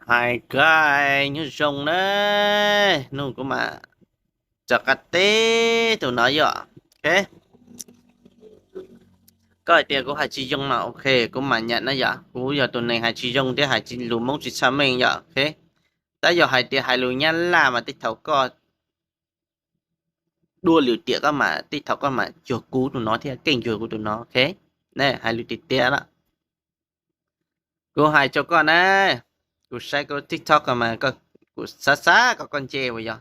Hais koj nyob zoo na, hnub kuv mam rov qab teb tus no yom. Koj hais tias kuv hais tsis zoo mas ok, kuv mam nyam na yom, kuv yog tus neeg hais tsis zoo thiab hais lus Hmoob tsis tshaj meej yom. Tab yog hais tias hais lus Nyab Laj mas tej thaum koj dua lwm tiam koj mam, tej thaum koj mam cuag kuv tus no thiab keej cuag kuv tus no, ok. Hais lus tiag tiag lawm. Kuv hais rau koj na, kuv saib koj lub TikTok mas kuv xav xav kom koj nce uas yog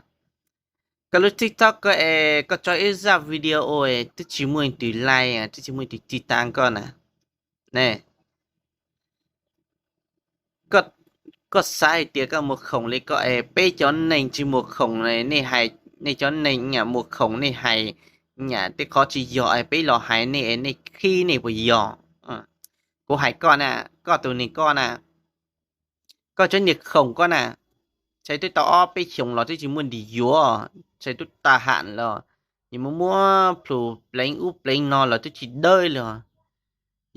koj lub TikTok koj es koj tso ib zaj video es twb tsis muaj leej twg like, twb tsis muaj leej twg txi tas koj na. Ne, koj xav hais tias koj muag khoom li koj es peb cov neeg tsis muag khoom, nej hais, nej cov neeg nyam muag khoom nej hais nyam tej qhov tsis yog es peb los hais nej es nej khib nej puas yog? Kuv hais koj na, koj tus neeg koj na, koj cov niag khoom koj na, ntshe twb tau ob peb xyoos los twb tsis muaj ntim yuav, ntshe twb tag ham los, nyias muab muab plhus pleev ub pleev no los twb tsis dawb li os.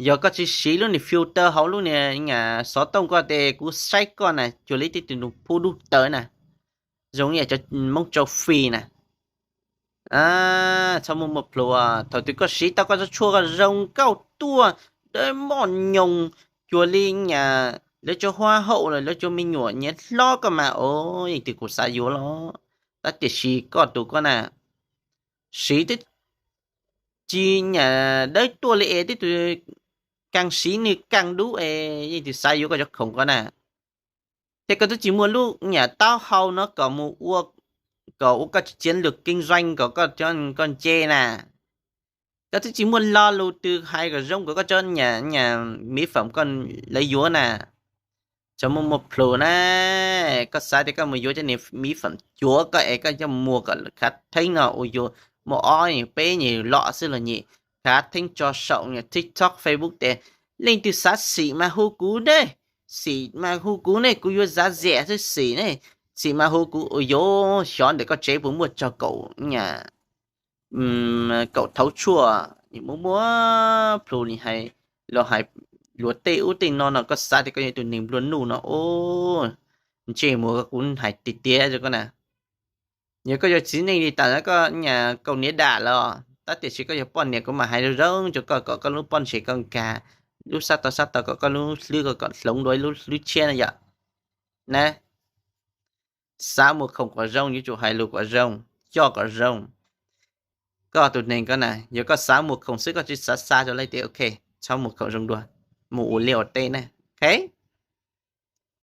Yog koj tsis siv lub niag filter hauv lub niag xov tooj koj ces kuv saib koj na cuag li tej tus nus phub dub tawv na, zoo ib yam cov Hmoob Châu Phi na. Txhob muaj muaj plhus, thaum twg koj siv tau koj txoj tshuaj koj zoo nkauj tuaj dawb moj nyoos cuag li nyam lawv cov huab haum los lawv cov me nyuam nyiam hlob koj mas os, yeej twg kuv xav yuav los. Tab tiam sis koj tus koj na, siv twb tsis nyam dawb tuaj li es tej tus kag siv nws kag dub es yeej twg xav yuav koj cov khoom koj na. Thiab koj twb tsis muaj lub nyam taub hau no kom mus ua, kom ua koj tsis txiav lwm keeb zeej kom koj, koj nce na. Koj twb tsis muaj lo lus twg hais kom zoo kom koj cov nyam, nyam mỹ phẩm koj lawv yuav na. Txhob muaj muaj plhus na. Koj xav tias koj mus yuav cov niag mỹ phẩm cuav koj es koj coj muag kom khav theeb no ua yuav muaj ob peb nyuag lom xwb los nyem, khav theeb tso saum TikTok Facebook tias leej twg xav xim mas hu kuv ne, xim mas hu kuv ne, kuv yuav zav zam xwb xim ne, xim mas hu kuv ua yuav xyov ntawm koj tsev puas muaj tsog kaum, kaum thauv tshuaj, muaj muaj plhus li hais, los hais luag tej ub tej no no koj xav tias koj yog tus neeg nplua nuj no, ntsej muag kuv hais tiag tiag rau koj na. Yog koj yog txiv neej li tas koj nyam kaus niam dam los, tab tiam sis koj yog poj niam kuv mam hais zoo zoo rau koj kom koj lub pob ntseg koj nkag, lub sab tod sab tod kom koj lub hlwb koj kom hloov dua ib lub hlwb tshiab na yom. Na, xav muag khoom kom zoo yuav tsum hais lus kom zoo, coj kom zoo. Koj tus neeg koj na, yog koj xav muag khoom xwb koj tsis xav xa rau leej twg ok, txhob muag khoom zoo dua, mus ua liaj ua teb na, ok.